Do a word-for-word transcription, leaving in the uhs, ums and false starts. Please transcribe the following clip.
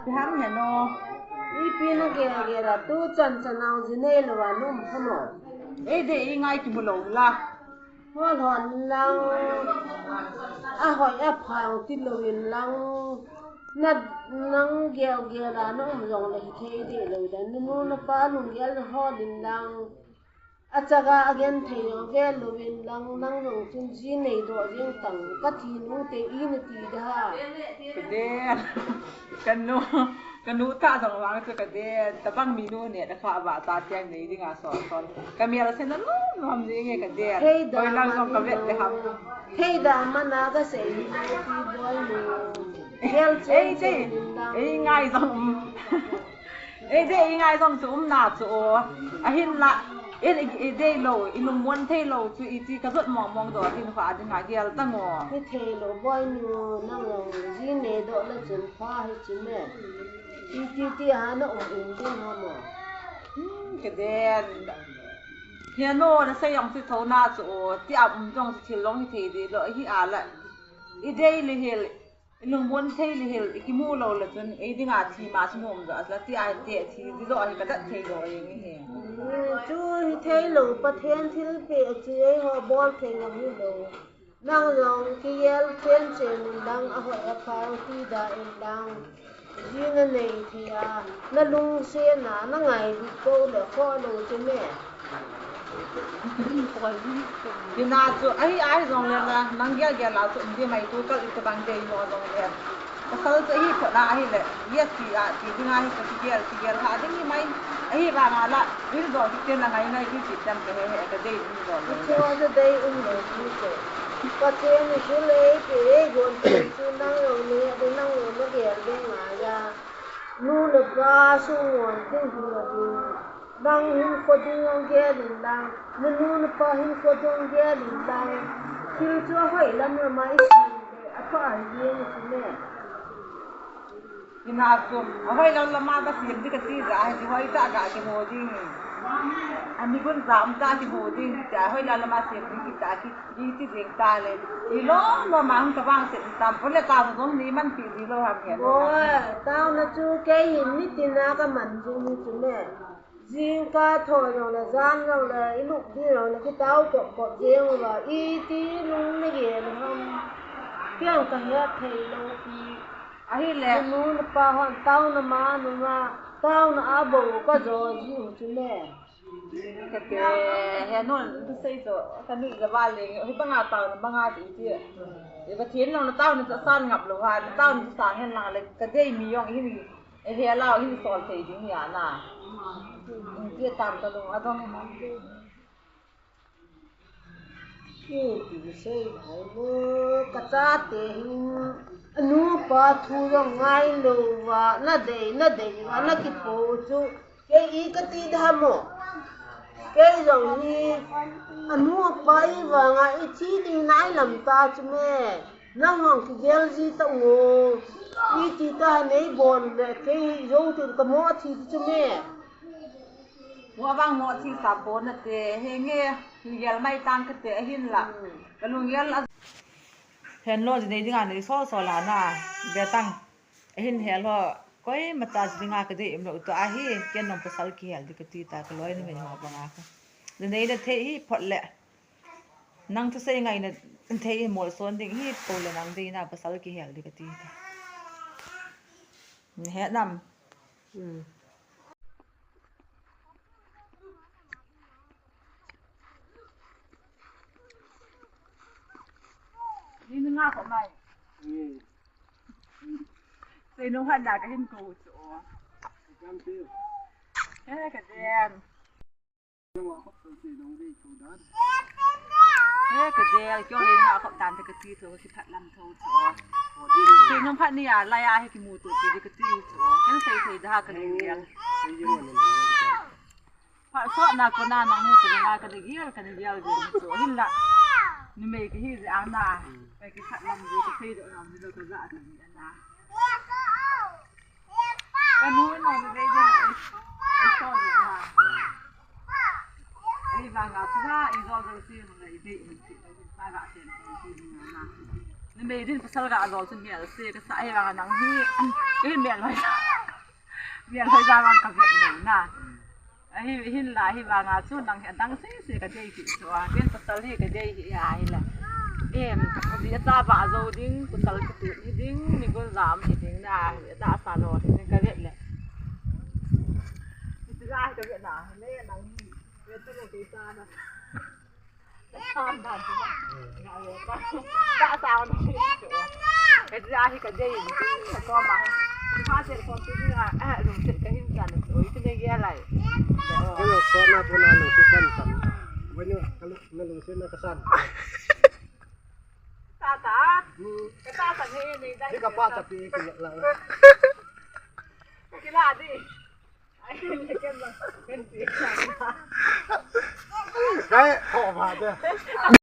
Ham he no. Ipi na gel gel a tu chan chan a ji nei lou a nom kha mo. Ei de i ngai kimu lou la. Hol hon lang. A hoi a phang ti lou in lang. Na nang gel gel a na um jong le hithei de lou dan. Na nu na pa lunggel na hol in lang. Achaga agenthei jong vel louvin lang nang jong chun ji nei doh jeng tang kati nung te i nati da ha. Ka den. Ka nu, ka nu ta jong vang chu ka den. Tabang mi nu ne da kha ba ta tiang nei dinga sol sol. Ka mel se na lom lom jeng e ka den. Hei da. Hoi lang jong ka vet le ham. Hei da mana ka sei ni ti boi ni. Gel chen chen lang. Ei ngai jong. Ei de, i ngai jong chu um na chu o. Ahin la, i, i, i dei lou, i lungmon thei lou chu i ti ka jot mong mong doh hin kha ding a gel tang o. Hithei lou boi nu, nang jong ji nei doh le chun pha hi chu me. I ti ti ha na um um ding ha mo. Hmm, ka den. He no, na sei jong chu tho na chu o. Ti a um jong chu thil long hithei di lou hi a la. I dei le hel. I lungmon thei le hel, i kimu lou le chun, ei dinga thi ma chu nom jo, asla ti a te thi di jo, ahi ka dat thei jo, ei nge he. Hmm, chu hithei lou, Pathen thilpeh chu ei ho bol thei ngam hi lou. Nang jong kigel chen chen in lang, ahoi aphai ti da in lang. Ji na nei thei a, na lungset na, na ngai bit kou le kho lou chu me. Tina chu, ahi, ahi jong le la, nang gel gel la chu, um di mai tu kal ita bang dei mo jong le. Pasal chu ahi kho na ahi le, yes ti a, ti ding ahi ka ti gel, ti gel ha ding hi mai. Ahi vang a la, vil do ti chen la ngai ngai ti ti tam ka he he ka dei um do le. Chu a chu dei um le ti che. Pathen ni chu le, ke gon chu nang jong le, nang jong le gel ding ngai a. Nu le pa sungon ding hi a ding. Nang hinkho ding jong gel in lang, na nu na pa hinkho ding jong gel in lang. Thil chu ahoi lam lam a i sim le, apha a hi jeng chu me. Ina chu, ahoi lam lam a ka sim ding ka ti ja, hi hoi ta ka kimu ding. Ami gun ja um ta kimu ding, ti ahoi lam lam a sim ding kita ki, ki ti ding ta le. I lom lom a hung ka vang se tam, pon le ta jong ni man pi di lou ham he. Oi, tao na chu kei hin nitin a ka man jing chu me. Jingkah thoi jong le, jan jong le, i lup ding jong le, kitao kop kop jeng uva, iti lung na gel ham. Kei jong ka het thei lou pi. Ahile. Nu le pa hon, taona ma, nu ma, taona a bou ka jo ji u chu me. Ka te, he non, tu sei to, ka nu i la ba le, hi banga taona banga ti ti. E ba thin long na taona ta san ngap lou ha, taona ta san hen lang le, ka dei mi jong hin. Ei he lau hin sol thei ding hi a na. Ti tam ka lung a dong. Ki ti sei hai mo ka chate hin anu pa thu jong ngai lou va na dei na dei va na kipo chu kei i ka ti da mo. Kei jong hi anu pa i vanga i thi ding nai lam ta chu me. Nang hong kigel ji ta ngo. I ti ta nei bon le kei hi jong tin ka mo thi chu me. Mo bang mo thi sa bon na te he nge. Kigel mai tang ka te ahin la. Ka lunggel a. Hen lo ji nei dinga nei sol sol a na. Be tang. Ahin hel ho. Koima cha ji dinga ka dei im lou to ahi. Ken nong pasal kihel di ka ti ta ka loi numei ho banga ka. Nei na thei hi phot le. Nang thusei ngaina thei hi molson ding hi po le nang deina pasal kihel di ka ti ta. He nam. Hmm. Ni nga ko mai. Hmm. Sei nung han da ka hin ko chu. He ka den. He ka del, kyo le nga khop dan te ka ti tho, ka kiphat lam tho tho. Sei nung phat ni a, lai a hi kimu to, ki di ka ti tho. Kan sei thei da ka ni gel. Phat so na ko na nang hu to na ka ni gel, ka ni gel gel tho. Hin la. Numei ka hi a na. Ka kiphat lam di ka sei do na ni lo ka za ka ni a na. Ka nu no de de. Ai so de ha. Ai vang a sa i zo zo si no de de. Ba ga sen si na. Ni me din pasal ga zo si mi al si ka sa ai vang nang hi. Ai mi al. Vel hoi ja vang ka vet lou na. Ahi, hinla hi vanga chu nang hi adang sese ka dei hi chu a. Ken pasal hi ka dei hi a hi la. Em, ka ji a cha ba zo ding, pasal ka tu hi ding, ni gon jam hi ding na, ta sa lo hi ding ka vet le. Ti la hi ka vet na, le nang hi. Vet ta lo ke sa na. Hello, so na po na lungsit kan san. Bueno, kalu-, na lungsit na kasan. Tata. Hmm. Tata ni, ni, ni. Di ka pa sa pi ki la. Kila di. Kaya, oh, ba,